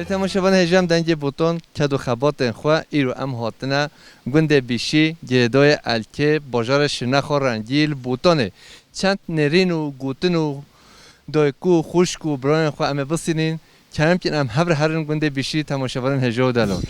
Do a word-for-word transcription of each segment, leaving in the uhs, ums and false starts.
Temaşevan hêja em dengê Bûton, ked û xebatên xwe, îro em hatine gundê Bîşî, girêdayê Elkê, bajarê Şirnexa rengî li Bûtonê. Çend nêrîn û gotin û dayik û xwişk û birayên xwe em ê bisînîn. Kerem kin em hev re herin gundê Bîşî, temaşevanên hêja û delal.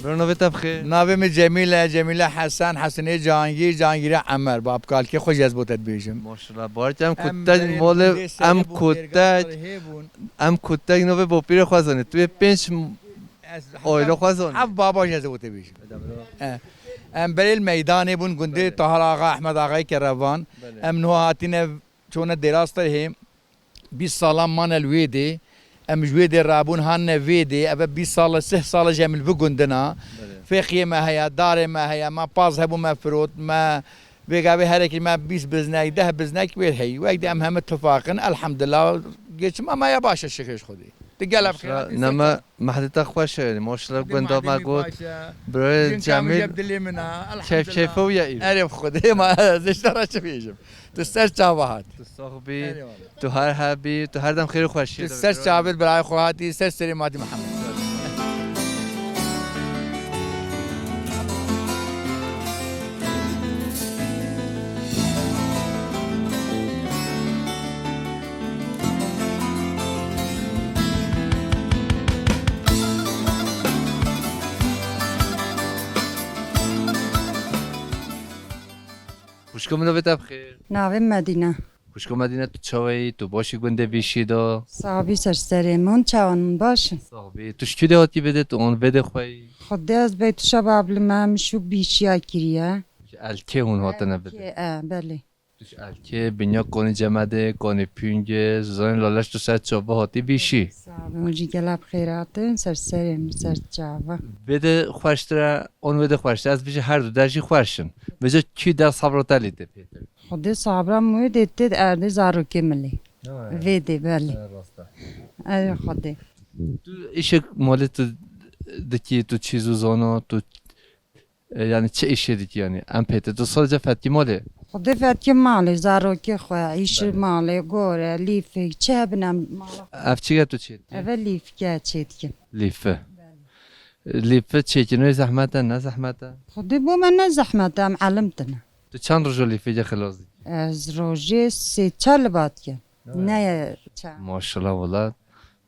Bro, navê te bi xêr? Navê min Cemîl e, Cemîle Hesen, Hesenê Cangîr, Cangîre Emer. Babkalkê xwe jî ez bo te dibêjim. Maşallah, barek em Em kutek berê molê, gundê serê em bûn, kutek, têrgah hê bûn. Em kutek navê bopîrê xwe zanî. Tu yê pênc m-, Ez aile xwe zanî. Hev baba jî ez bo te bêjim. E, em berê li meydanê bûn, gundê Belê. Tahar Axa, Ehmed Axayê Kerevan. Belê. Em niha hatine çûne Dêrastehê. Bîst salan mane li wê dê. Em ji wê dê rabûn hanine vê dê. Eve bîst sal e, sih sal e ji em li vî gundina. Belê. Fêqiyê me heye, darê me heye, me paz hebû me firot, me vêga vê herekî me bîst biznek, deh biznek wê heyî. Wek dê em heme tifaq in, elhamdulillah, geçima me ya baş e şikrê ji Xwedê. Di gelek Maşallah, xêratî nema ser mehdê te xweş e, yanî maşallah Xwedê gunda me mehdê me got, baş e. Birayê Jinka min Cemîl, jeb dilê min e, keyf elhamdulillah. Keyfo ye îro. Erê bi Xwedê, ma ez ê ji te re çi bêjim. Tu ser çava hat. Tu sax bî. Erê wala. Tu her hebî, tu her dem xêr û xweşiyê de bî. Tu ser çavê birayê xwe hatî, ser serê matî Mihemed. Xwişko min, navê te bi xêr? Navê Medîne. Xwişko Medîne, tu çawa yî? Tu baş î gundê Bîşî de? Sax bî, ser serê min, çawan min baş in. Sax bî. Tu ji kî de hatî vê dê, tu an vê dê xwe yî? Xwedê ez Beytuşa Babli me, min şû Bîşiya kiriye. Ji Elkê hûn hatine vê dê? Elkê, e, belê. Tu ji Elkê, binya Konî Cemedê, Konî Pûngê, ji zanî laleş tu ser çava hatî Bîşî. Sax bî, hûn jî gelek bi xêr hatin, ser serê min, ser çava. Vê dê xweştir e, an wê dê xweştir e, ez bêjim her du der jî xweş in. Vêca kî der sabra te lê tê pêtir? Xwedê sabra min wê dê tê erdê zarokê min lê. Ha. Vê dê, belê. Ha, rast e. Erê Xwedê. Tu îşek malê tu dikî, tu çî zû zana, tu, e, yanî çi îşê dikî yanî? Em pê te tu sadece fetkî malê? Xwedê fetkî malê, zarokê xwe, îşê Belê. Malê, gore, lîfik, çi hebin em mala xwe. Ev çi ye tu çê dikî? Eve lîfke çê dikim. Lîfi. Belê. Lîfi çêkirinê zehmet e, ne zehmet e? Xwedê bo me ne zehmet e, em elim tine. Tu çend roj o lîfê xilas dikî? Ez rojê sê çar li ba dikim. Ne ye çar. Maşallah wala.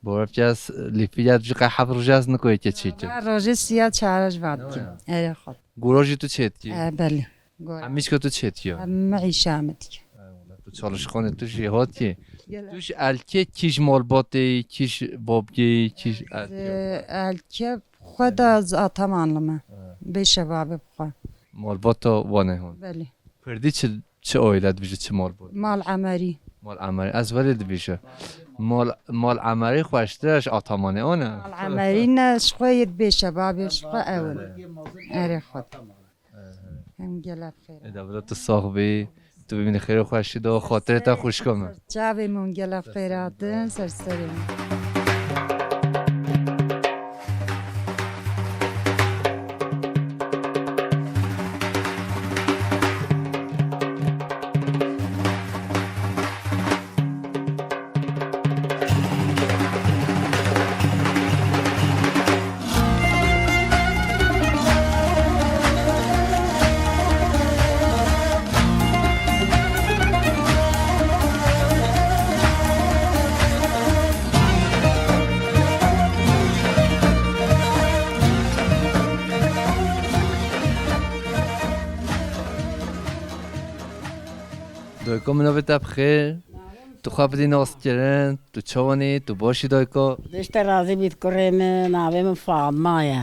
Bora piyas lîfî ya ji qey heft roj ez niko yeke çêkim. Her rojê siya çar ji ba dikim. Erê xwe. Goro jî tu çêdikî? E, belê. Goro. Em mîşka tu çêdikî? Em îşa me dike. Eyvallah. Tu çalışkanê tu jî hatî. Gel. Tu ji Elkê kî ji malbatê, kî ji babgê, kî ji Elkê? Elkê xwe da ez atamanli me. Bê şebabê xwe. Malbata wan e hûn? Belê. Pirdî çi, çi oyle dibêje, çi malbat? Mal Emerî. Mal Emerî. Ez welê dibêje. Mal, mal Emerî xweştir e ji Atamanê, o ne? Mal Emerî ne, ji xwe yê dibê şebabê, ji xwe ew in. Erê xwe. Em gelek xêr. Ê de bila tu sax bî. Tu bimînî xêr û xweşî de, xatirê te xwişka me. Çavê min gelek xêr hatin, ser serê min. Dayko min, navê te bi xêr? Tu xwe bidî naskirin, tu çawan î, tu baş î dayko? Dê ji te razî bît kurê min, navê min Fatma ye.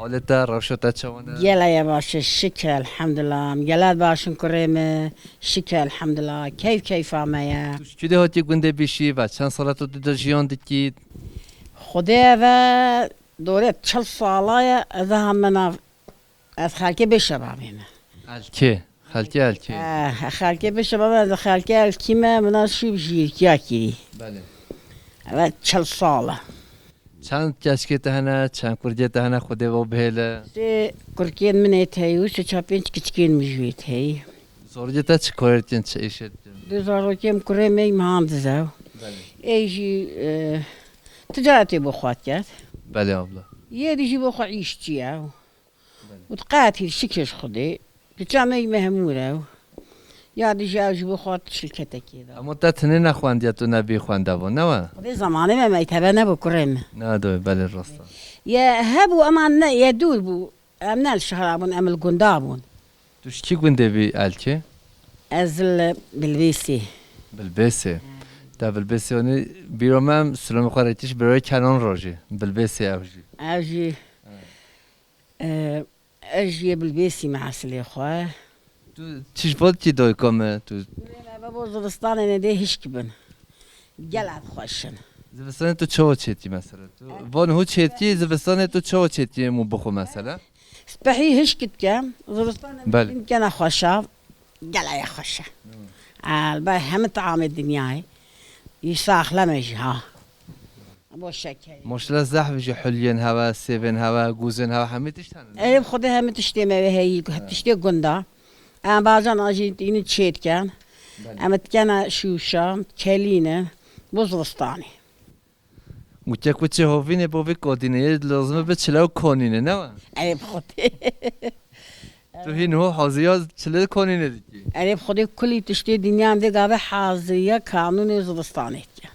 Halê te, rewşa te çawan e? Gelek baş e, şikir elhamdulillah. Em gelek baş in kurê min, şikir elhamdulillah. Keyf keyfa me ye. Tu ji kû de hatî gundê Bîşî ve çend sala tu tu de jiyan dikî? Xwedê eve dore çil sala ye, ez hemina, ez xelkê bê şebabê me. Elkê, xelkê Elkê. Eh, xelkê bê şebabê, ez xelkê Elkî me, mina şû jîrkiya kirî. Belê. Eve çil sal e. Çend keçikê te hene, çend kurgê te hene, Xwedê we bihêle? Sê kurkên min ê teyî û sê çar pênc kiçikên min jî ê teyî. Zarokê te çi karê dikin, çi îşê dikin? Du zarokêm kurê me yî mehandiz e. Belê. Ê jî, e, ticaretê bo xwe diket. Belê abla. Yê dî jî bo xwe îşçî ye. Belê. Û diqetî şikir ji Xwedê. Kiça me yî memûr e. Ya dî jî ew ji bo xwe şirketekê de. Hemû te tinê nexwendiye, tu nebî xwendevû, ne we? Xwedê zemanê me meytebe nebû kurê min. Ne doy, belê rast e. Ye hebû, ema ne, ye dûr bû. Em ne li şehra bûn, em li gunda bûn. Tu ji kî gundê bî Elkê? Ez li Bilbêsê. Bilbêsê. Te Bilbêsê onî bîro me em Silomê xwe rêtiş bîroyê Kenan rojî. Bilbêsê ew jî. Ew jî. E, ez jî yê Bilbêsî me esilê xwe. Tu çi ji bo dikî dayika me? Tu Kurê me, bo zivistanê ne dê hişk bin. Gelek xweş in. Zivistanê tu çawa çêtî mesela? Tu van hû çêtî, zivistanê tu çawa çêtî em û bixwe mesela? Spehî hişk dike, zivistanê Belê. Dikene xweşa, gelek xweş e. Hmm. Elbet hemî teamê dinyayê. Yî saxleme jî ha. Bo şekerî. Maşallah zehf jî huliyên hewe, sêvên hewe, gûzên hewe, hemî tişt hene, ne? Erê bi Xwedê hemî tiştê me wê heyî, tiştê gunda. Em bacan a jî tînin çê dikin. Belê. Em dikene şûşa, kelînin, bo zivistanê. Gotiye ku çi hovînê bo vê kadînê yê lazim e bi çile û kanînê, ne we? Erê bi Xwedê. Tu hîn ho haziya çile kanînê dikî? Erê bi Xwedê kulî tiştê dinya em vê gavê haziriya kanûnê zivistanê dikin.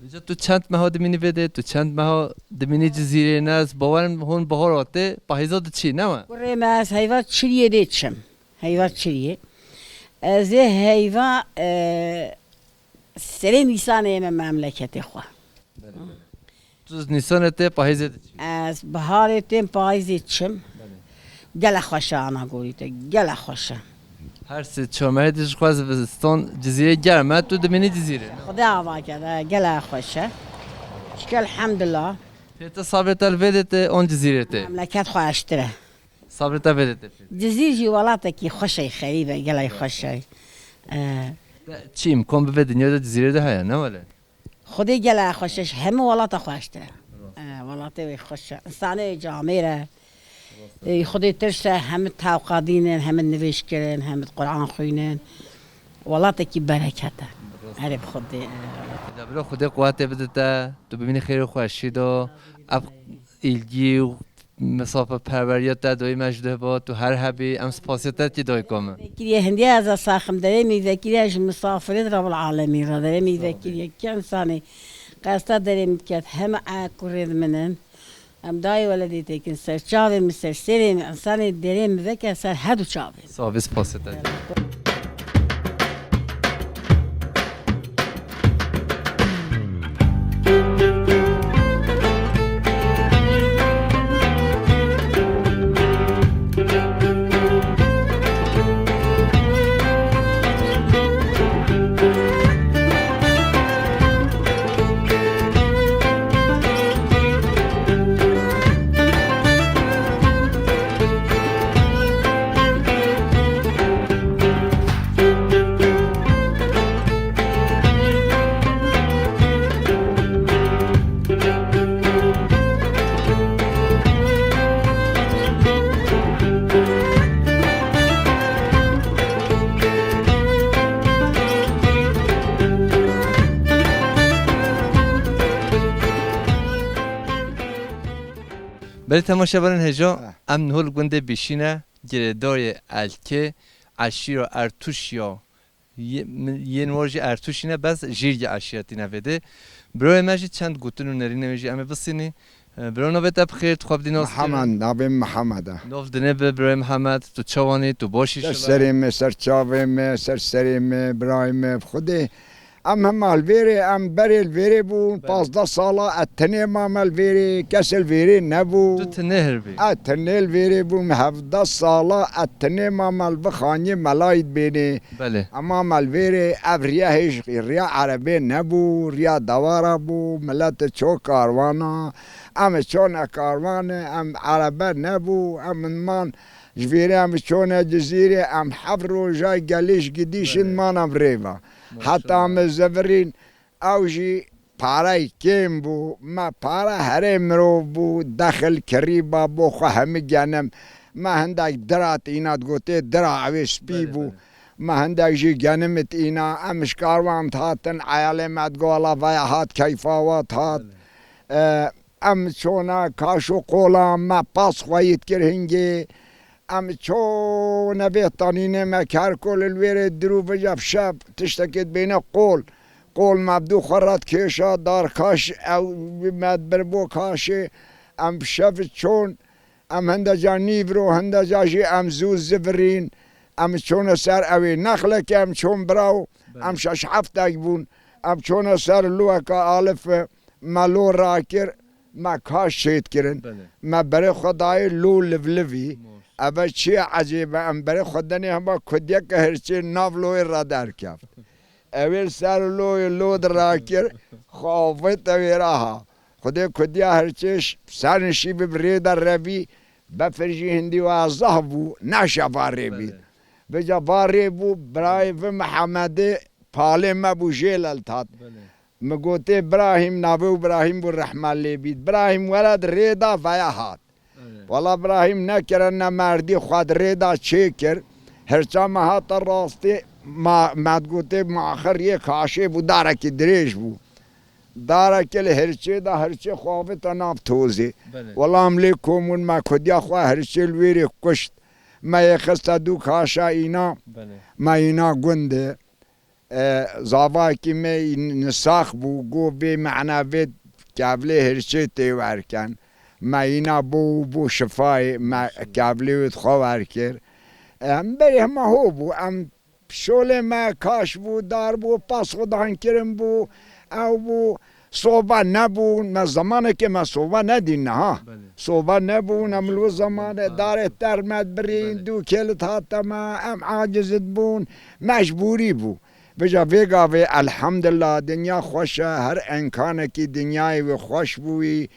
Îca tu çend meha dimînî vê de, tu çend meha dimînî Cizîrê ne? Ez bawerim hûn bahar hatê, pahîza diçî, ne we? Kurê me, ez heyva çiriyê dê çim. Heyva çiriyê. Ez ê heyva, e, serê Nîsanê yê me memleketê xwe. Belê, belê. Tu Nîsanê tê pahîzê diçî? Ez biharê tên pahîzê çim. Belê. Gelek xweş e ana gorî te, gelek xweş e. Her sê çar mehê de ji xwe zivistan Cizîrê germ e, tu dimînî Cizîrê, ne? Xwedê ava kerde, gelek xweş e. Şikir elhamdulillah. Pê te sabrê te li vê de tê an Cizîrê tê? Memleket xweştir e. Sabrê te vê de tê pê? Cizîr jî welatekî xweş e, xerîb e, gelek xweş e. E. Te çi îmkan bi vê dinya de Cizîrê de heye, ne wele? Xwedê gelek xweş e, ji hemû welata xweştir e. Rast. E, welatê wê xweş e. Însanê wê camêr e. Rast. E, Xwedê tirs e, hemî tewqadînin, hemî nivêj kirin, hemî Quran xwînin. Welatekî bereket e. Rast. Erê bi Xwedê, e, welat. Bila bila Xwedê quwetê bide te, tu bimînî xêr û xweşî de. Ev îlgî û misafirperweriya te doyî me ji deh ba, tu her hebî, em spasiya te dikî dayika me. Vekiriye hindiya ez a saxim derê min vekiriye ji misafirê Rabbil Alemîn re derê min Sağ ol. Vekiriye ke însanê qesta derê min diket heme a kurê min in. Em dayê weledê têkin ser çavê min ser serê min însanê derê min veke ser her du çavê. Sağ ol, spasiya te. Belê temaşevanên hêja, em niho li gundê Bîşî ne, girêdayê Elkê, eşîra Ertûş ya, yê-, min-, yên war jî Ertûşî ne, bes Jîrgê eşîretî ne vê dê. Birayê me jî çend gotin û nerînê wê jî em ê bisînî. E, biro, navê te bi xêr, tu xwe bidî nas kirin? Mihemed, navê min Mihemed e. Nav dinê bi birayê Mihemed, tu çawanî, tu baş î? Ser şive? Serê me, ser çavê me, ser serê me, birayê me, bi Xwedê Em hema li vêrê, em berê li vêrê bûn, Belê. pazdeh sala ez tenê mame li vêrê, kes li vêrê nebû. Tu tenê her bî? Ez tenê li vêrê bûm, hevdeh sala ez tenê mame li vî xaniyê melayî dibênê. Belê. Em mame li vêrê, ev riya hêj, riya erebê nebû, riya dewara bû, milet ço karwana, em çone karwane, em erebe nebû, em man ji vêrê em çone Cizîrê, em heft roja gelîş gidîşin Belê. man em rê ve. Heta Maşallah. me zivirîn, ew jî parey kêm bû. Me pare herê mirov bû, dexil kirîba bo xwe hemî genim. Me hindek dira tîna, digotê dira, ew ê spî Belê, bû. belê. Me hindek jî genim tîna, em ji karwan dihatin, eyalê me digo, "Wela veya hat, keyfa we dihat." Belê. E, em çona kaş û qolan me pas xwe yî dikir hingê. Em ço nevê tanînê me ker kol li wêrê dirû vija şev tiştekê dibêne qol. Qol me bi dû xwe re dikêşa dar kaş, ew me dibir bo kaşê. Em bi şev çon, em hinde ca nîvro, hinde ca jî em zû zivirîn. Em çone ser ewê nexlekê, em çon biraw, Belê. em şeş heftek bûn. Em çone ser luweka alif, me lo rakir, me kaş çêt kirin. Belê. Me berê xwe dayê lo livlivî. Maş. Eve çi ye ecêb e, em berê xwe denê hema kudiyeke hirçê nav loyê re derkeft. Ewê li ser loyê lo di rakir, xwe avête wêra ha. Xwedê kudiya hirçê ş-, ser nişî bi rê de revî, befir jî hindî wa zehf bû, neşe va rê bî. Belê. Vêca va rê bû, birayê vi Mihemedê palê me bû jê lel tat. Belê. Min gotê, "Birahîm", navê û Birahîm bû, rehma lê bît. "Birahîm, were di rê de veya hat." Evet. Wela Birahîm nekire, ne merdî xwe di rê de çêkir. Hirça me hate rastê, ma, me digotê, "Ma axir yê kaşê bû, darekî dirêj bû." Darekê li hirçê de, hirçê xwe avête nav tozê. Belê. Wela em lê kom bûn, me kudiya xwe hirçê li wêrê kuşt. Me yê xiste dû kaşa îna, Belê. me îna gundê. E, zavakî me nisax bû, got, "Vê mehna vê kevlê hirçê tê werken." Me îna bo û bo şifayê, me Maşallah. kevlê wê xwe werkir. Em berê hema ho bû, em şolê me kaş bû, dar bû, pas xudan kirin bû, ew bû, soba nebûn, me zemanekê me soba nedîn niha. Belê. Soba nebûn, em li wî zemanê Belê. darê termed birîn, Belê. dû kêlit hate me, em aciz dibûn, mecbûrî bû. Vêca vê gavê elhamdulillah dinya xweş e, her enkanekî dinyayê wê xweş bûyî,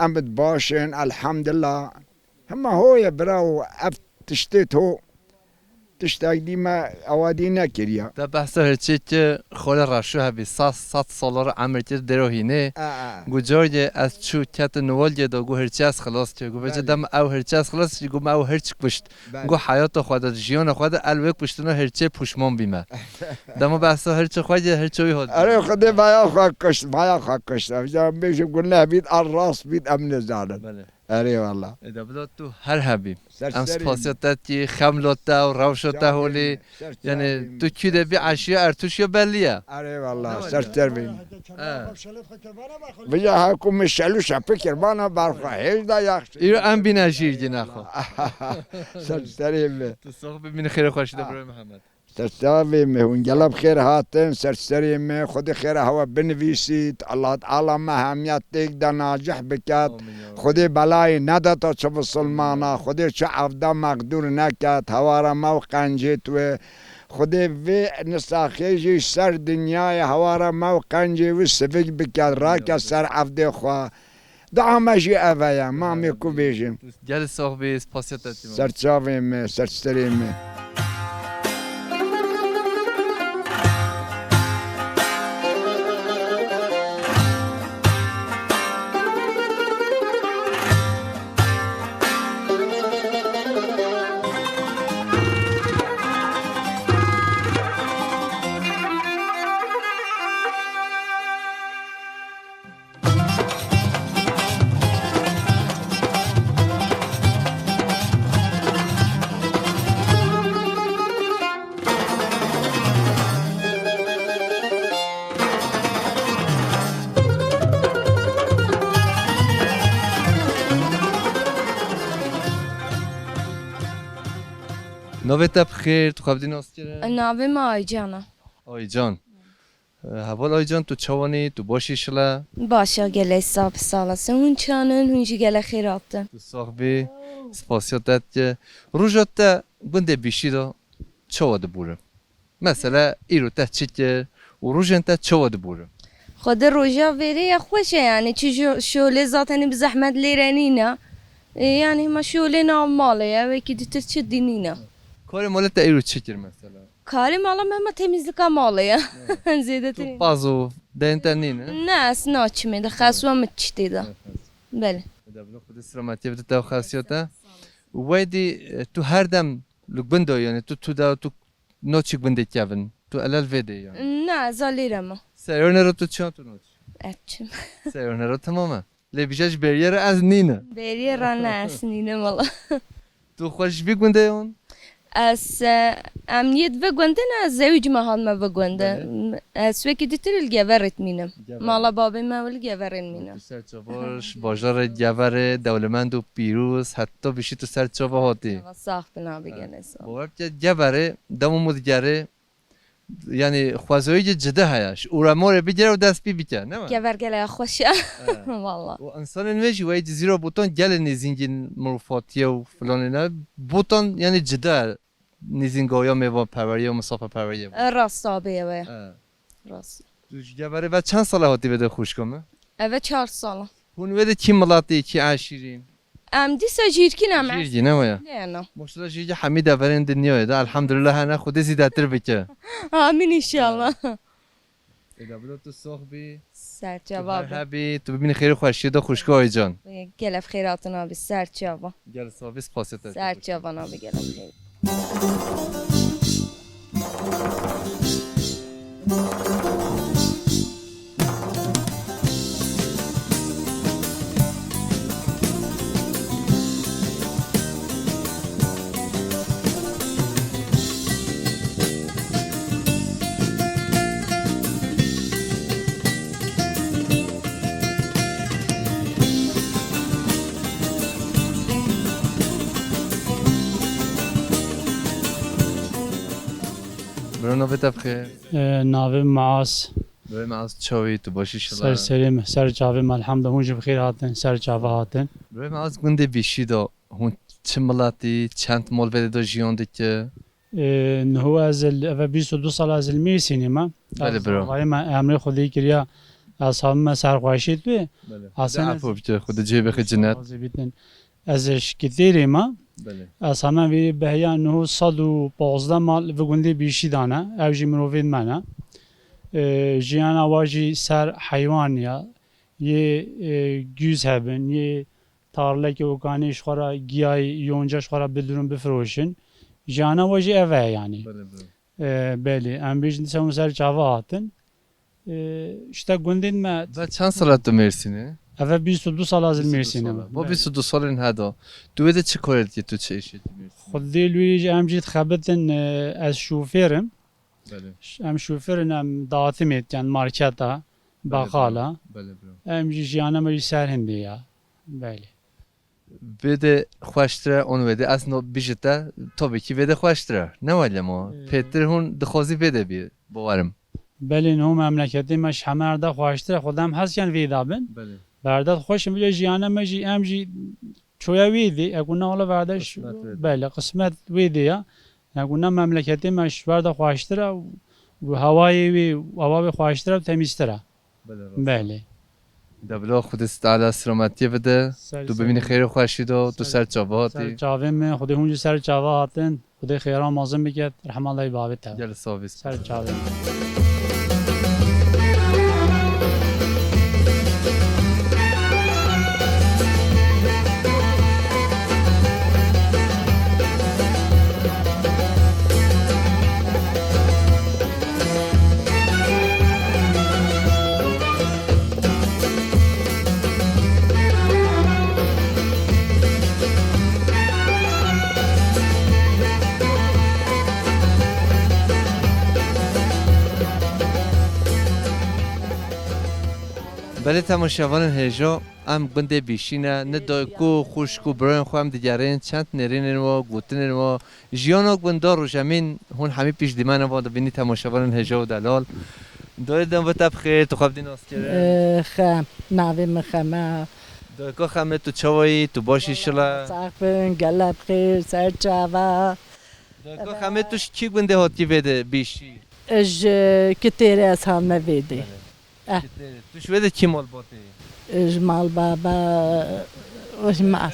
em bi baş in, elhamdulillah. Hema ho ye birawo, ev tiştê to, tiştek dî me ewa dî nekiriya. Te behsa hirçê ki xole raşo hebî, sas, sat sala re emir kir dêro hînê. A, a. Gu cargê ez çû kete niwalgê de, gu hirçê ez xilas kir. Gu vêce Belê. dem ew hirçê ez xilas kir, gu me ew hirç kuşt. Belê. Gu heyata xwe de, jiyana xwe de el wê kuştina hirçê puşman bîme. Dema behsa hirçê xwe ye, hirçê wî hat. Erê Xwedê vaya xwe kuşt, vaya xwe kuşt. Em jî em bêjin gu ne bît, an rast bît, em nizanin. Belê. Erê wala. Ê de bila tu her hebî. Ser Em serê spasiya min. te dikî, xemla te û rewşa te Çavê holî. min, ser Yani çavê min, tu kî ser de bî serê min. eşiya Ertûşiya belli ye. Erê wala, Ne ser var ya? serê min. He. Vêca ha ku min şelû şepikir bana berxwe hêj da yaxşî. Îro em bîne jîr gine xwe. Ser serê min. Tu sox bî, min xêr xweşî de Ha. birayê Mihemed. Ser çavê me, hûn gela bi xêr hatin, ser serê me, Xwedê xêra hewa binivîsît, Allah Teala me hemiya têk de nacih biket, Amîn ya Rabbi. Xwedê belayê nedeta çi bisilmana, Xwedê çi evda mexdûr neket, hewara me û qencêt we, Xwedê vê nisaxê jî ser dinyayê hewara me û qencê wî sivik biket, rake ser evdê xwe. Dua me jî ev e ya, mamê ku bêjim. Gelî sox bî, spasiya te tîma. Ser çavê me, ser serê me. Navê te bi xêr, tu xwe bidî nas kirin? Navê me Aycan e. Aycan. Heval Aycan, tu çawanî? Tu baş î şile? Başa gelek sax bi, sağ olasın. Hûn çanin, hûn jî gelek xêr hatin. Tu sax bî. Spasiya te dike. Roja te gundê Bîşî de çawa dibûre? Mesela îro te çi kir û rojên te çawa dibûre? Xwedê roja vêrê ya xweş e yani. Çi şo-, şolê zaten bi zehmet lêre nîne. E, yani hema şolê nav malê ye, wekî ditir çi dinîne. Karê malê te îro çi kir mesela? Karê mala me hema temizlika malê ye. Zêdetir. Tu paz û deyên te nîne? Ne, ez naçimê de, xeswa min tiştê de. Evet, evet. Belê. Eda bilo Xwedê selametiyê bide te û xesiyete. Weydî, e, tu her dem li gund de, yani tu, tu de, tu naçî gundê kevin. Tu elel vê dê yani. Ne, ez a lêre me. Seyone ro tu çiyan tu naçî? Eçim. Seyone ro tamam e. Lê bîje ji bêriyê re ez nîne. Bêriyê re ne, ez nîne wala. Tu xwe ji vî gundê yon? Ez, e, em yê di vê gundê ne, ez zewîc me hatime vê gundê. Belê. Ez wekî dîtir li Geverê dimînim. Geverê. Mala babê me li Geverê dimîne. Tu ser çava ji bajarê Geverê, dewlemend û pîroz, heta bişî tu ser çava hatî. Çava sax bin abi, gelek sax. Bawer bike Geverê, dema min digerê, yani xwezayî cide heye. Ji ûremorê bigire û dest pî bike, ne mi? Gever gelek xweş e. He. Valla. Û insanên wê jî wê cizîra Botan gelê nêzîngîn mirov hatiye û filanê ne. Botan yani cide nêzîngawiya mêvanperweriyê û misafiperweriyê bû. E, rast abi ew e. E. Rast. Tu ji Geverê ve çend sala hatî vê de xwişka me? Eve çar sala. Hûn wê de kî milatî, kî eşîrîn? Em dîsa jîrkî ne me. Jîrkî ne waya? Ne, ne. Maşallah jîrkî hemî deverên dinyayê de. Elhamdülillah hene Xwedê zîdetir bike. Amin inşallah. Eda bilo tu sox bî. Ser çava abi. Her hebî, tu bibînî xêr û xweşiyê de xwişka Aycan. Gelek xêr hatin abi, ser çava. Gel sabî spasiyê te. Ser çava abi, gelek xêr. Bro, navê te bi xêr? E, navê Maas. Bro, Maas, çawî, tu baş î şila? Ser serê me, ser çavê me, elhamdulillah, hûn jî bi xêr hatin, ser çava hatin. Bro, Maas, gundê Bîşî de hûn çi miletî, çend mal vê de jiyan dike? E, niho ez li, eve bîst û du sal ez li Mêrsînê me. Belê, bro. Zavayê me, emrê Xwedê kiriya, ez hatime serxweşiyê tu. Belê. Aslında Xwedê efû bike, Xwedê cihê bixê cinet. Razî bitin. Ez ji Kitêrê me. Belê. Ez hemen vê beheya niho sed û pazdeh mal vê gundê Bîşî dane. Ew jî mirovên me ne. E, jiyana wa jî ser heywan ya. Yê, e, gûz hebin, yê tarlekê û kanê ji xwe re giyayê yonca ji xwe re bidirin bifiroşin. Jiyana we jî ev e yanî. Belê, belê. E, belê. Em bêjin dîsa hûn ser çava hatin. E, işte gundên me. Ve çend sala tu Mêrsînê? Eve bîst û du sala ez li Mêrsînê me. Bo bîst û du salên heda. Tu wê de çi karê dikî, tu çi êşê dikî Mêrsînê? Xwedê li wê jî em jî dixebitin, e, ez şofêr im. Belê. Ş-, em şofêr in, em dağıtım êt, yani marketa, belê, baqala. Belê, bro. Em jî jiyana me jî ser hindê ya. Belê. Vê de xweştir e, on vê de. Ez no bijî te, tabii ki vê de xweştir e. Ne wele ma? Ee. Pêtir hûn dixwazî vê de bî, bawerim. Belê, no memleketê me ji heme re de xweştir e. Xwedê em hez ken vê de bin. Belê. Berda xweş in, bile jiyana me jî, em jî çoya wê dê, eku ne wala verdeş, qismet wê dê. Belê, qismet wê dê ya. Eku ne memleketê me ji ber de xweştir e û hewayê wê, hewa wê xweştir e û temîztir e. Belê, rast. Belê. De bila Xwedê Teala selametiyê bide, ser tu bimînî xêr û xweşî de, tu ser çava hatî. Ser çavê min, Xwedê hûn jî ser çava hatin. Xwedê xêra mezin biket, rehma lay bavê te. Gel sabî. Ser çavê. Belê temaşevanên hêja, em gundê Bîşî ne, ne dayik û xwişk û birayên xwe em digerên, çend nêrînên we, gotinên we, jiyana gunda rojemîn hûn hemî piştdîmena we dibînî temaşevanên hêja û delal. Doyê dem ve te bi xêr, tu xwe bi dî nas kirin. Ee, Xem, navê min Xem e. Doyka Xemê, tu çawa yî? Tu baş î şila? Sax bin, gele bi xêr, ser çava. Doyka Xemê, tu ji kî gundê hatî vê de bîşî? Ji Kitêrê ez hatime vê de. Belê. Eh. Kitêrê. Tu ji wê de kî malbatê yî? Ji malbaba, ji ma-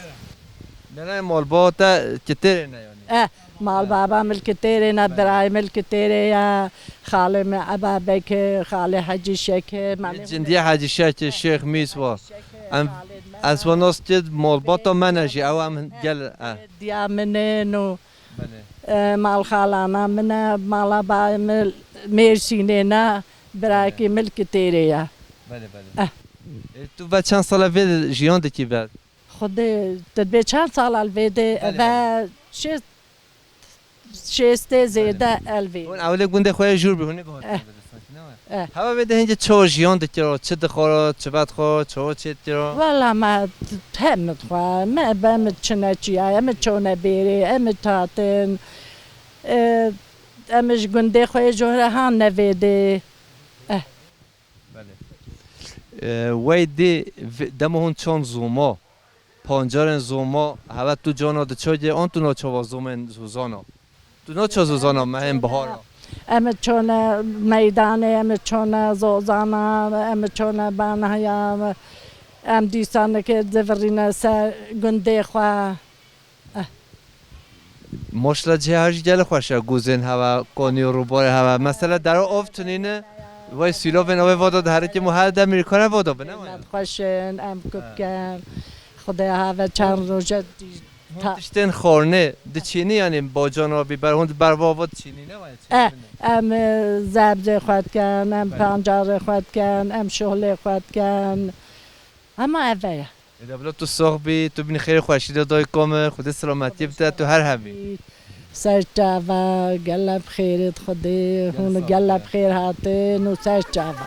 Nene malbata Kitêrê ne yanî? Eh, malbaba min li Kitêrê ne, birayê min li Kitêrê ye, xalê min Eba Bekir, xalê Hecî Şekir, Ê malê cindiyê Hecî Şekir, Şêx Mîs wa. Em, ez wa nas kir, malbata me ne jî, ew em gel, eh. Diya min in û Belê. E, malxalana min e, mala bayê min Mêrsînê ne, birakî Belê. Min li Kitêrê ye. Belê, belê. Eh. E, tu ve çend sala vê jiyan dikî ve? Xwedê, tu dibê çend sala li vê de? Belê, Ve belê. Şêst, şêstê zêde el vê. Hûn ewlê gundê xwe yê jûr bî, hûn ê guhatî Eh. Ve de sanki ne? Eh. Hewa vê de hingê çawa jiyan dikiro, çi dixwara, çi vedixwa, çawa çê dikiro? Wala me hem dixwe, me be me çine çiya, em çone bêrê, em tatin. E, em ji gundê xwe jore han nevê de. Eh. Belê. E, wey dê ve-, dema hûn çand zoma, pancarên zoma, hewe tu cana diçoge, an tu naçava zomên zozana? Tu naça zozana mehên bihara? Em çone meydanê, em çone zozana, em çone banaya, em dîsaneke divirîne ser gundê xwe. Eh. Maşallah cihê her jî gelek xweş e, guzên hewe, konî û rûbarê hewe. Mesela dero ov tunîne, wey sîlovên ew ê vodo diherike mu her demî kare vodo bine. Em xweş in, em kupken. Xwedê have çend roje Hûn Ta- tiştên xornê diçînî, yanî bocana, bîber, hûn di berva ava diçînî, ne wayê Eh, çêkirine? Em, e, zebzê xwe dikin, em Belê. Pancarê xwe dikin, em şohlê xwe dikin. Hema ev e ye. Ê de bila tu sox bî, tu bînî xêrê xweşî de dayka min, Xwedê selametiyê bide, tu her hebî. Ser çava, gele bi xêrê Xwedê, Gel hûn sağ gele ol. Bi xêr hatin û ser çava.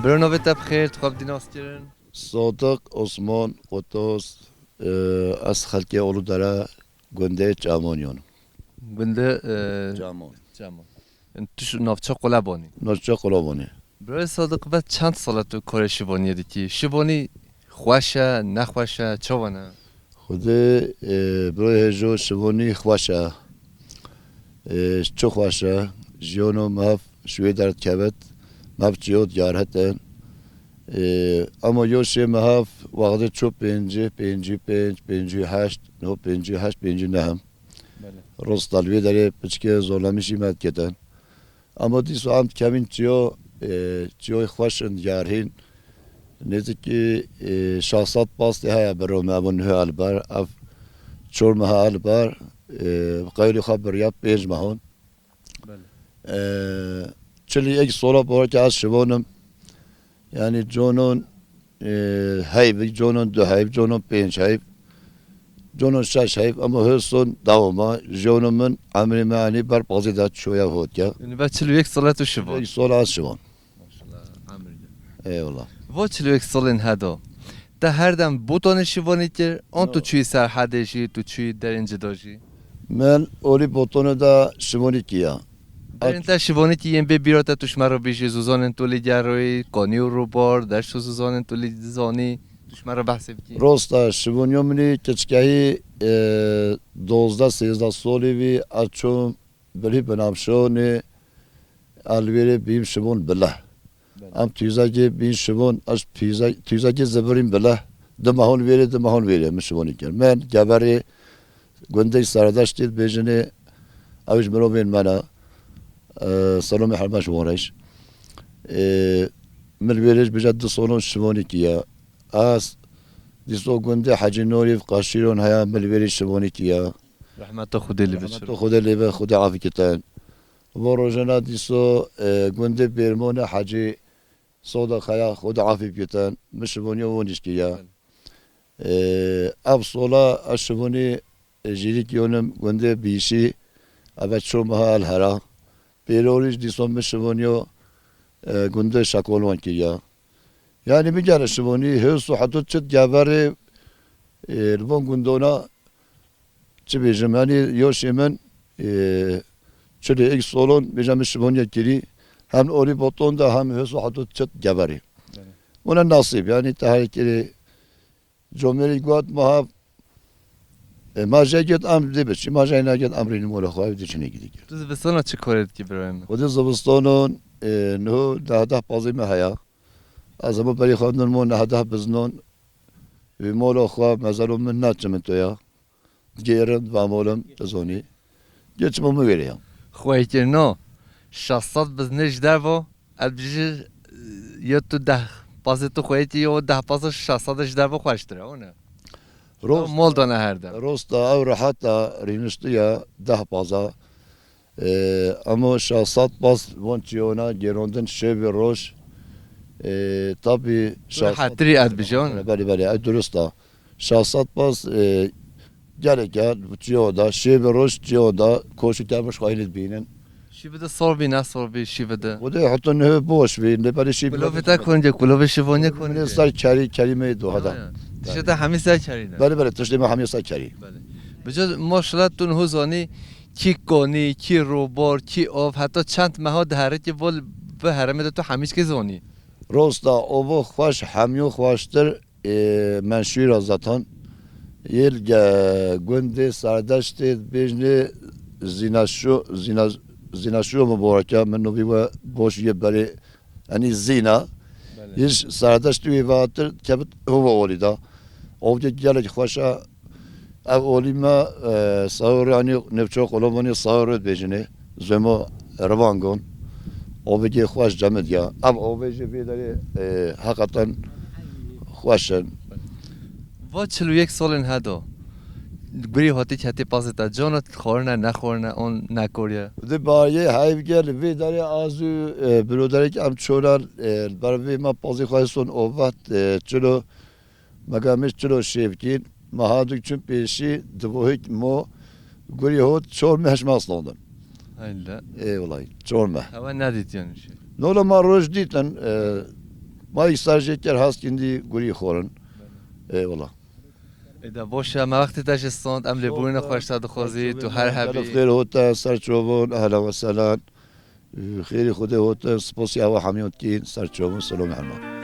Biro navê te bi xêr, tu xwe bi dî nas kirin? Sadiq Osman Qotos, e, ez xelkê Uludere, gundê Çamoniyon. Gundê, e, Çamon. Çamon. Tu ji navça Qulebonî? Navça Qulebonî. Birayê Sadiq, ve çend sala tu karê şivaniyê dikî? Şivanî xweş e, nexweş e, çawa ne? Xwedê, e, birayê hêjo şivanî xweş e. E, çi xweş e? Jiyano mev ji wê derdikevit, mev çiyo diyar hetin. E, ama yo şê mev wextê ço pêncî, pêncî pênc, pêncî heşt, no pêncî heşt, pêncî neh. Belê. Rosta li wê derê piçke zorlamîşî me diketin. Ama dîso em dikevîn çiyo, e, çiyoy xweş in diyarhîn. Nêzîkî, e, şeş sed pastê heye biro me bûn nuh el ber. Ev çor meha el ber, e, qeyrî xwe biriya pênc mehon. Belê. E, çilî ek sola borke ez şivonim. Yani conon, e, heyv, conon du heyv, conon pênc heyv, conon şeş heyv, ama her son dewama, conon min emrê me anî ber pazê de çoya hotya. Yani ve çil û yek sala tu şivan? Yek sala ez şivan. Maşallah, emir gel. Eyvallah. Va çil û yek salên heda. Te her dem botanê şivanî kir, an tu No. Çûyî serhedê jî, tu çûyî derên cida jî? Min olî botanê de şivanî kiya. Derên te şivanî kî yên bê bîra te tu ji me re bêjî, zozanên tu lî geroyî, kanî û rûbar, deşt û zozanên tu lî dizanî, tu ji me re behsê bikî. Rosta şivaniya min ê keçikehî, e, dozdeh sêzdeh solî vî, ez çûm Bilî binavşonê, ez li wêrê bîm şibon bile. Belê. Em tîzegê bîn şibon, ez tîze-, tîzegê zivirîm bile. Du mehon wêrê, du mehon wêrê min şibonî kir. Min geverê gundê Seredeştê dibêjinê, ew ji mirovên me ne. E, Selomê Hermeş Wareş. E, min li wêrê ji bêje du solon şibonî kiye. Ez Dîso gundê Hecî Norî Qaşîron heya, min li vêrî şivonî kiya. Rehmeta Xwedê lê be. Rehmeta Xwedê lê be, Xwedê afî kitin. Bo rojena dîso, e, gundê Bêrmone Hecî Soda Xeya, Xwedê afî kitin. Min şivoniya wonîş kiya. E, ev sola ez şivonî, e, jîrî kiyonim gundê Bîşî, eve ço meha el hera. Pêrorîş dîso min şivoniyo, e, gundê Şakolwan kiya. Yani bigere şivonî hês û heta çit geverê, e, li van gundona çi bêjim, yani yoşê min, e, çilê ek solon bêje min şivoniye kirî, hem orî boton de hem hês û heta çit geverê. Evet. Ona nasîb, yani teherekê Comêrî got, ma ha, e, ma jê get em dê biçî, ma jê neget em rînî mola xwe, ev dê çinê gidî. Tu zivistana çi korê dikî birayê min? Xwedê zivistanon, e, niho deh deh pazê me heya. Ez hemû berî xwe din mo neh deh biznon. Wî mola xwe mezelo min naçim to ya. Digêrin, vamolim, tu zonî. Geçimo min wêrê ya. Xweyîkirino, şeş sed biznê ji dervo, ez bijî, ya tu deh pazê tu xweyîkî yo, deh paza şeş sed ji dervo xweştir e, o ne? Rost. Mol dana her dem. Rosta ew reheta rîniştiya deh paza. Ee, ama şeş sed pas von çiyona gerondin şev û roj. Ee, tabi şeş sed rehetirî ez bijî, o ne? Belê, belê, ew durust e. Şeş sed pas, e, gelek e, çiyo da, şev û roj çiyo da, koşik gelmiş xwe hînî dibînin. Şî bide sor bî, ne sor bî, şî bide. Xwedê heta niho boş bî, ne berê şî bide. Kulovê te konce, kulovê şivonye konce. Min ser kerî, kerî me doha da. Ya, ya. Tiştê te hemî ser kerî ne? Belê, belê, tiştê me hemî ser kerî. Belê. Bico maşallah tu niho zanî, kî konî, kî robar, kî av, heta çend meha diherikî vol bi heremê de tu hemî çikê zanî. Rosta, ovo xweş, hemîyo xweştir. Ê, menşûra zaten. Yê li ge-, gundê Serdeştê dibêjnê Zînaşo-, Zîna-, Zînaşo Mubareke, min novî we boş ye berê, enî Zîna. Belê. Yê ji Serdeştê wî vatir kevit hova olî da. Ovdê gelek xweş e. Ev olî me, e, sahurê anî nêvçe Qolobanê sahurê dibêjinê. Zemo Rivangon. Ovê gê xweş cemid ya. Ev ovê jî vê derê, e, heqeten xweş in. Va çil û yek solên hedo. Gurî hatî ketî pazê te. Cana xwarine, nexwarine, on nekoriye. Di bariyê heyv gel vê derê az û, e, biroderek em çolan, e, li ber vê me pazê xwe son ovat, e, çilo. Mega me çilo şêvkîn, me hadik çûn pêşî, divohik mo, gurî hot, çor meh ji me asnandin. Hayla. Ê welayi, çor meh. Hewa nedîtiyan şî. Nola ma roj dîtin, e, ma îsar jê ker haskindî gurî xorin. Ê wela. Ê de boş e, me wextê te jî stond, em lê bûyine xweş te dixwazî, tu her hebî. Xêr hot te, ser çovon, ehlen ve sehlen. Xêrî Xwedê hot, sposî awa hemî hot kî, ser çavin, selomê hema.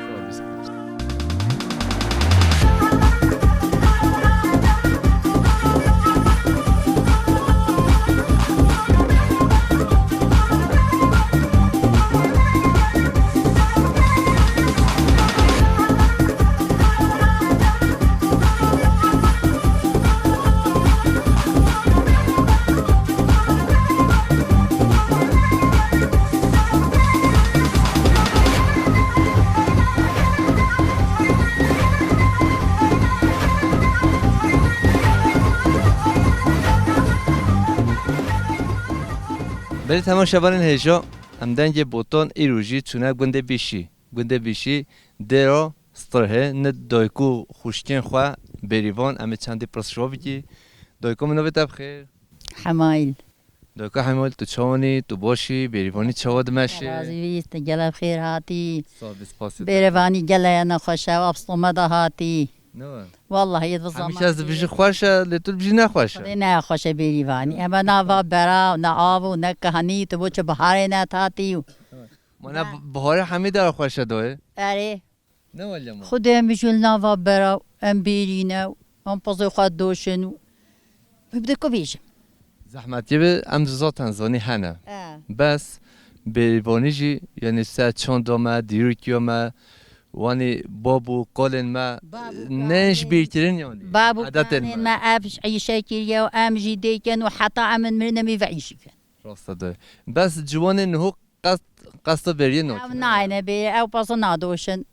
Belê temaşevanên hêja, em dengê botan îro jî çûne gundê Bîşî. Gundê Bîşî dêra Strihê, ne dayik û xwişkên xwe Bêrîvan, em ê çendî pirs ji we bikî. Dayika min, navê te bi xêr? Hemaîl. Dayika Hemaîl, tu çawan î? Tu baş î? Bêrîvanî çawa dimeşe? Razî bî, tu gelek bi xêr hatî. Sağ ol, spasî te. Bêrîvanî gelek nexweş e, apsto me de hatî. Ne we? Wallahî, yê di Hemî zaman kes dibêje xweş e, lê tu dibêjî nexweş e. Xwedê nexweş e Bêrîvanî. Ema nava bera, ne av û ne kahanî, tu bo çi biharê ne hatî. Ma ne, biharê hemî dera xweş e doyê. Erê. Ne wele ma. Xwedê em bijî li nava bera, em bêrîne, em pezê xwe doşin û bibde ku bêjim. Zehmetî bi, em zaten zanî hene. E. Bes Bêrîvanî jî, yanî ser çanda me, dîrokiya me, wanî bab û kalên me, Bab û ne ji kalên. bîrkirin yanî. Bab û Adetên kalên me. me ev îşe kiriye û em jî dêken û heta em in mirin em ê ve îşî kin. Rast e de. Bes ciwanên niho qest, qesta bêriyê Ew nakin. nayne bê, ew pasa nadoşin.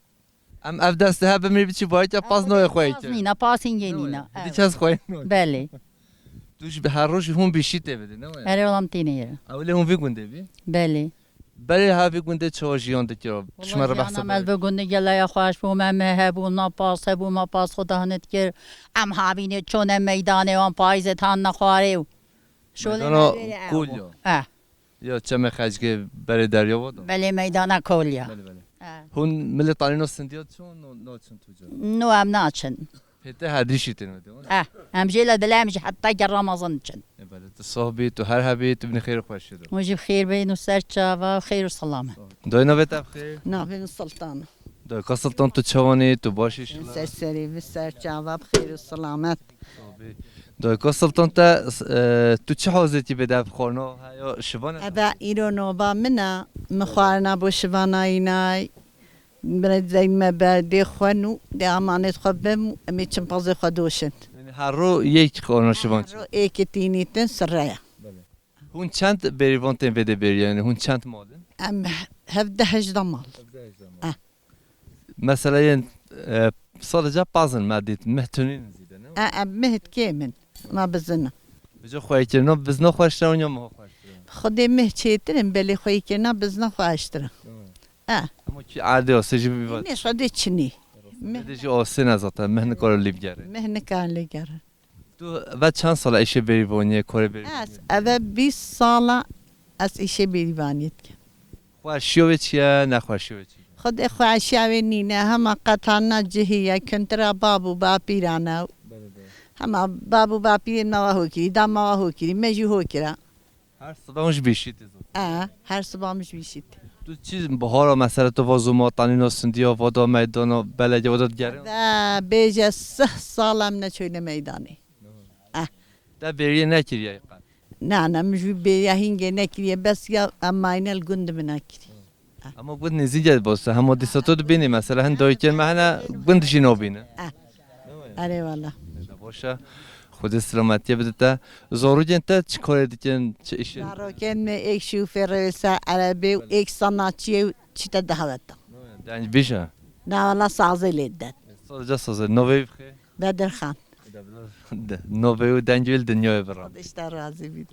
Em ev dest dihe bimrî biçî bayke pas noyê xwe Pas yeke. Nîne, pas hingê nîne. Di çes xwe noyê. Belê. Tu ji her roj hûn bîşî tê bidin, ne waya? Erê, wela em têne yere. Ewlê hûn vî gundê bî? Belê. Belê ha vî gundê çawa jiyan dikir? Wela jiyana me li vî gundê gelaya xweş bû, me meh hebû, na pas hebû, me pas xwe dahne dikir. Em havînê çone meydanê wan payîzê tan nexwarê û şolê Meydana me wêrê ew Kolya. Bû. Eh. Ya çemê Xecgê berê derya wa da? Belê, meydana Kolya. Belê, belê. Eh. Hûn milê tanîno sindiya çon no, naçin tu ca? No, em naçin. Pê te hedrîşî tên wede, wala? Eh, em jê le dilê em jî heta gera mezin diçin. E, belê, tu soh bî, tu her hebî, tu binî xêr û xweşî de. Hûn jî bi xêr bin û ser çava, xêr û selamet. Dayê navê te bi xêr? Navê min Sultan. Dayka Sultan, tu çawanî, tu baş î şila? Ser serê min, ser çava, bi xêr û selamet. Dayka Sultan te, e, tu çi hazêtî bê dev xwarina heya şivan e? Eve îro noba min e, min xwarina bo şivana înay. Birê zeyme ber dê xwe nû, dê amanêt xwe bim û em ê çimpazê xwe doşin. Yanî her ro yek xwarina şivan çi? Her ro êkê tînîtin sirre ye. Belê. Hûn çend bêrîvan tên vê dê bêrî, yanî hûn çend mal in? Em hevdeh hejda mal. Hevdeh hejda mal. Eh. Mesela yên, e, sadece paz in me dît, meh tunîn zîde, ne? E, em meh kêm in, ma bizin in. Bijo xweyîkirina bizna xweştir in ya meha xweştir in? Xwedê meh çêtir in, belê xweyîkirina bizna xweştir in. Tamam. E. Ama kî erdê asê jî bî vat. Nê xwedê çinî. Meh. Xwedê jî asê ne zaten, meh nikare lî bigere. Meh nikare lî gere. Tu ve çend sala îşê bêrîvaniyê, korê bêrîvaniyê? Ez eve bîst sala ez îşê bêrîvaniyê dikim. Xweşiya wê çi ye, nexweşiya wê çi ye? Xwedê xweşiya wê nîne, hema qetanina cihî ye, kuntira bab û bapîran e. Belê, belê. Hema bab û bapîrên me wa hokirî, da me wa hokirî, me jî hokira. Her sibe hûn ji bîşî tê zor. E, her sibe min ji bîşî tê. Tu çi bihara mesela tu va zû ma tanîna sindiya va da meydana belediye va da digerin? Ve bêje sih sal em neçûne meydanê. Eh. Te bêriyê nekiriye qet? Na, na, min jî bêriya hîngê nekiriye, bes ya em mayne li gund min nekiriye. Ama gund nêzî gel bosta, hema dîsa tu dibînî mesela hin dayikên me hene gund jî nabîne. Eh. Erê wala. Êle baş e. Xwedê selametiyê bide te. Zarokên te çi karê dikin, çi îşê? Zarokên me êk şofêr e, wê ser erebê û êk sanatçiyê û çîte dehweta. Dengbêj e? Na wala sazê lê didin. Sadece sazê. Navê wî bixê? Bedirxan. De, navê û dengê wî li dinyayê biram. Xwedê ji te razî bît.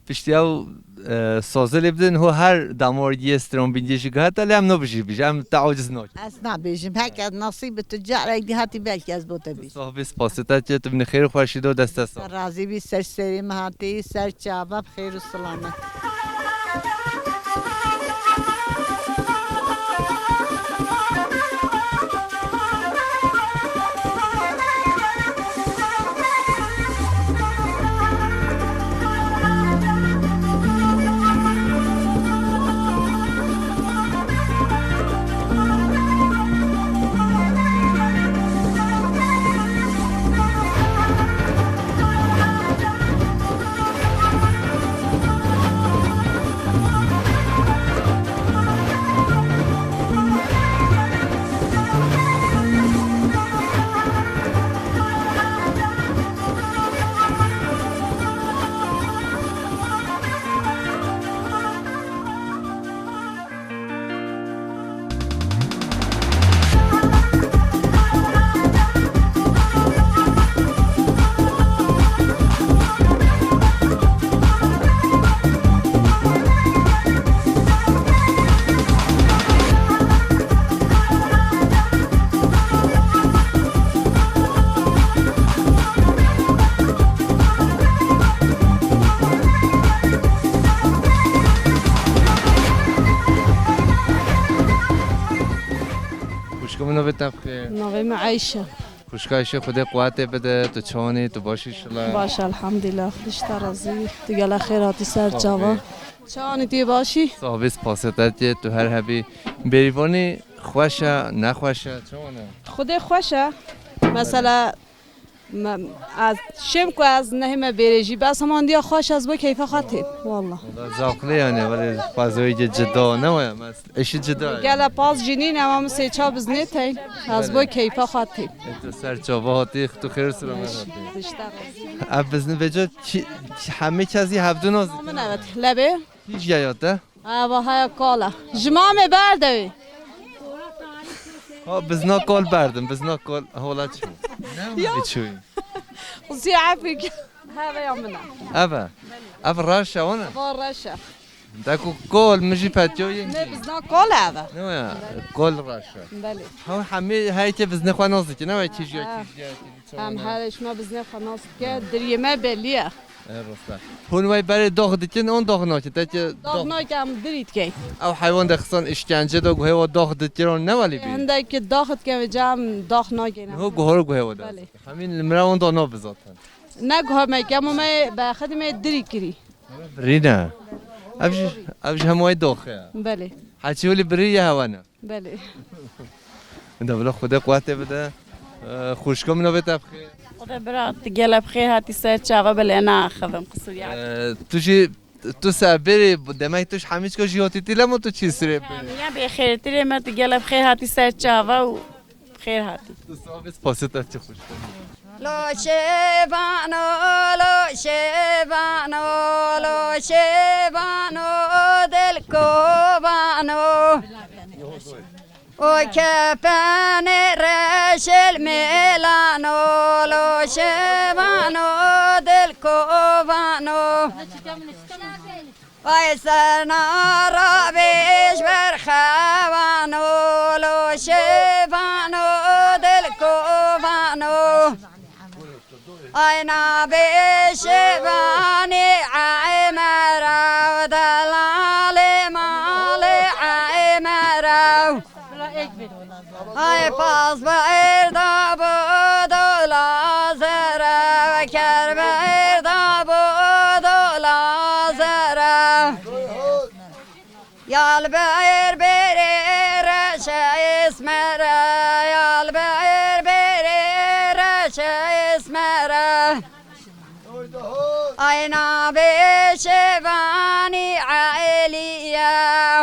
Piştî ew, e, sazê lê bidin, ho her damargiyê stranbîniyê jî guheta, lê em nabijî bîj, em te aciz nakin. Ez nabêjim, heke nasîb bi tu carek dî hatî belkî ez bo te bêjim. Soh bî, spasê te dikim, tu binî xêr û xweşî de û deste sax. Razî bî, ser serê me hatî, ser çava, bi xêr û silamet. Xwişka min, navê te bi xêr? Navê min Eyşe. Xwişka Eyşe, Xwedê quwetê bide, tu çawanî, tu baş î şila? Baş, elhamdulillah, Xwedê ji te razî bî. Tu gele xêr hatî ser çava. Çawanî, tu yê baş î? Sax bî, spasê te dikim, tu her hebî. Bêrîvanî xweş e, nexweş e, çawan e? Xwedê xweş e. Mesela, Me, ez şêm ku ez nehême bêrê jî, bes heman diya xweş ez bo keyfa xwe têm. Wallah. Wala zaqlê yani, wele fazla wê cida ne waya, mes eşi cida yani. Gele paz jî nîne, ama min sê çav biz nêteyn. Ez bo keyfa xwe têm. E, tu ser çava hatî, tu xêr û selamet hatî. Dişta. Ev bizin vêca çi, çi hemî kesî hevdû naz. Min evet, lebê. Hiç ya te? Ava haya kala. Ji mamê berdewê. Ha, bizna kol berdim, bizna kol hola çi? Ne mi çi? Qisiya efik. Heve ya min e. Eve. Ev reş e, wan e? Va reş e. De ku kol, min jî petiyo yê. Ne bizna kol e eve. Ne ya, kol reş e. Belê. Ha, hemî hey ke bizne xwe nas dike, ne ya kî jiya, kî jiya, kî jiya. Em her şima bizne xwe nas dike, diriyê me belî ye. E, rast e. Hûn wey berê dox dikin, on dox nakin. Te ki Dox dox nakin, em dirî dikeyn. Ew heywan de xisan işkence de guhê wa dox dikiron ne welî bî? Hindek ki dox dike ve cam dox nakin. Ho guhor guhê wa de. Belê. Hemîn li mira on dox no bi zaten. Ne guhor me, kemo me be xedî me dirî kirî. Birîne. Ev ji, ev ji hemû wey dox e. Belê. Heçî welî birî ye hewa ne. Belê. Inda bila Xwedê quwetê bide. Ee, xwişka min, navê te bi xêr? Xwedê bira, tu gelek bi xêr hatî ser çava, belê naxivim qisûrî. Ee, tu jî, tu ser bêrê, demek tu ji hemî çika jî hatî tî lema tu çî sirê bêrê? Ya bê xêrtirê me, tu gelek bi xêr hatî ser çava û bi xêr hatî. Tu sabit pasit ev çi xwişka. Lo şêvano, lo şêvano, lo şêvano, dilkovano. O kepenê reşil mêlano, lo şêvano, dilkovano. Ay serna rabêj berxevano, lo şêvano, dilkovano. Ay nabê şêvanî eymera, delalê malê eymera. Ay pas berda bo dola zere, ker berda bo dola zere. Ya li ber bêrê reşe esmer e, ya li ber bêrê reşe esmer e. Ay nabê şêvanî eylî ye,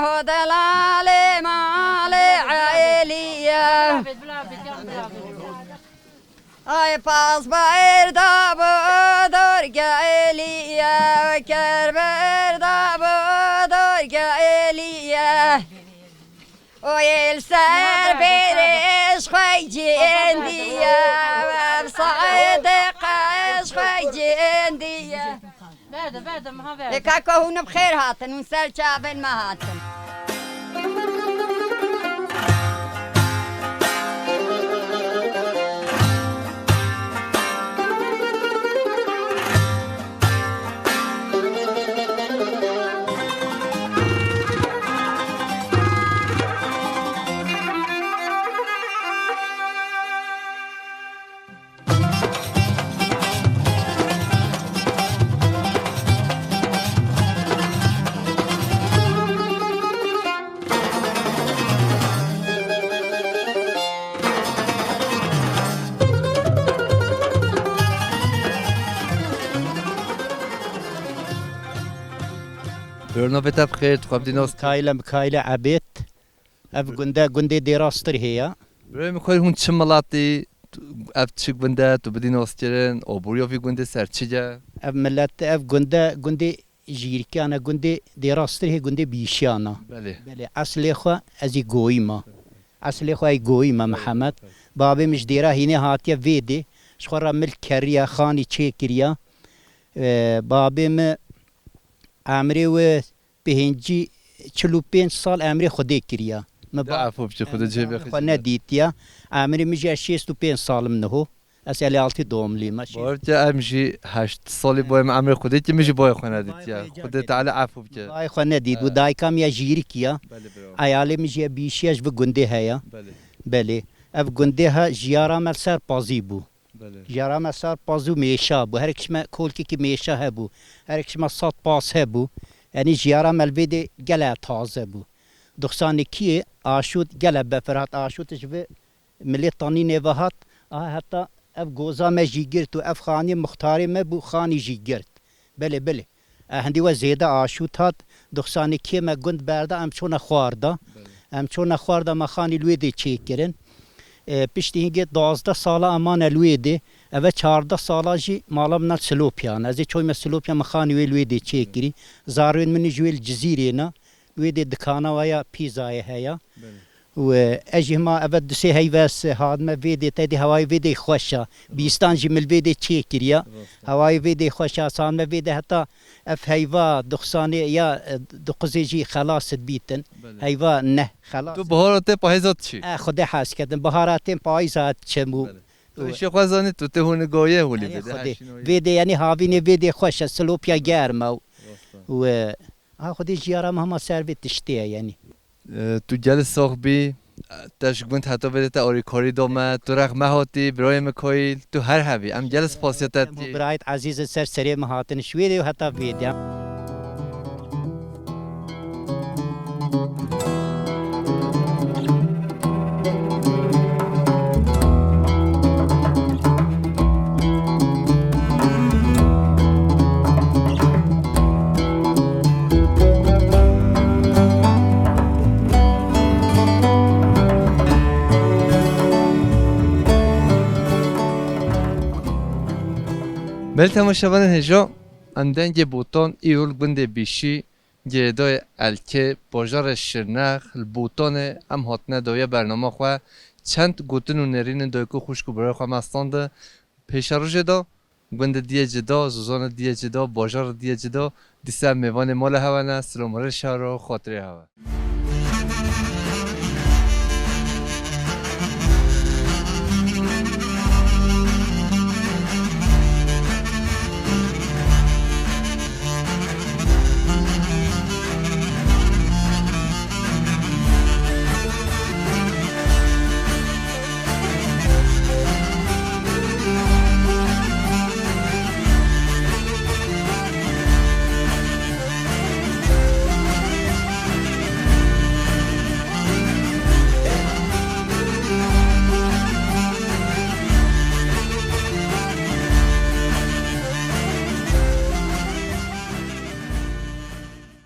ho delalê malê eylî ye. Ay pas berda bo dorge eliye, ker berda bo dorge eliye. O yel ser bêrê ji xwe cêndiye, ev saedeqe ji xwe cêndiye. Verde, verde, miha verde. Lê kaka hûn bi xêr hatin, hûn ser çavên me hatin. Buyurun, navê te bi xêr, tu xwe bidî nas. Mikaîl e, Mikaîl e Ebêd. Ev gund e, gundê Dêra Stirhê ye. Birayê min, xwedê hûn çi miletî, tu, ev çi gund e, tu bidî naskirin, aboriya vî gundê ser çi ye? Ev milet, ev gund e, gundê Jîrkiyan e, gundê Dêra Stirhê, gundê Bîşiyan e. Belê. Belê, eslê xwe ez ê Goyî me. Eslê xwe ê Goyî me, Mihemed. Belê. Babê min ji Dêra Hînê hatiye vê dê, ji xwe re milk keriye, xanî çêkiriye. Ee, babê min emrê wê pêncî, çil û pênc sal emrê Xwedê kiriya. Min ba-, efû bike, Xwedê cihê bê xwe nedîtiya. Emrê min jî ez şêst û pênc salim niho. Ez elî altî doğumluyum, ez şêst. Bawer bike, em jî heşt salî boyê min emrê Xwedê ki, min jî boyê xwe nedîtiya. Xwedê Teala efû bike. Bayê xwe nedît. Û dayika min ya jîrik ya. Belê, bravo. Eyalê min jî ya bîşiya ji vi gundê heya. Belê. Belê. Ev gundê ha jiyara me li ser pazî bû. Belê. Jiyara me ser paz û mêşa bû. Her kişme kolkekî mêşa hebû. Her kişme sat pas hebû. Yanî jiyara me li vê dê gele taze bû. Doxsan ikiyê aşût gele befir hat. Aşût ji vi milê tanînê ve hat. Aha heta ev goza me jî girt û ev xanî muxtarê me bû, xanî jî girt. Belê, belê. E, hindî we zêde aşût hat, doxsan ikiyê me gund berda, em çûne xwarda. Belê. Em çûne xwarda, me xanî li wê dê çêkirin. E, piştî hingê duwazdeh sala em mane li wê dê. Eve çardeh sala jî mala min a Silopya ne. Ez ê çoyme Silopya, me xanî wê li wê dê çêkirî. Zarên min jî wê li Cizîrê ne. Li wê dê dikana we ya pîzayê heya. Belê. Û, e, ez jî hema eve du sê heyve ez hatime vê dê, te dî hewayê vê dê xweş e. Bîstan jî min vê dê çêkiriye. Rast e. Hewayê vê dê xweş e, ez hatime vê dê heta ev heyva duxsanê ya, e, du qizê jî xelas dibîtin. Belê. Heyva ne, xelas. Tu bihara te payîza diçî? E, Xwedê hez kedin. Bihara tên payîza diçim û Belê. Tu û işê xwe zanî, tu tê hûnigayê holî Erê bidî, Xwedê. Her şey nayê. Vê dê, yanî havînê vê dê xweş e, silopya germ e û, Rast e. û, e, ha Xwedê jiyara me hema ser vê tiştê ye, yanî. E, tu gelî sax bî, te ji gund heta vê dê te alîkarî da me, tu rex me hatî, birayê Mikaîl, tu her hebî. Em gelî spasiya te Em dikî. Birayêt ezîz ser serê me hatin, ji wê dê û heta vê dê. Belê temaşevanên hêja, em dengê Botan îro li gundê Bîşî, girêdayê Elkê, bajarê Şirnex, li Botanê em hatine dawiya bernama xwe. Çend gotin û nêrînên dayik û xwişk û birayê xwe me standin. Pêşerojê de gundê dî yê cida, zozanê dî yê cida, bajarê dî yê cida, dîsa em mêvanê mala hewe ne, silamarê şehra, xatirê hewe.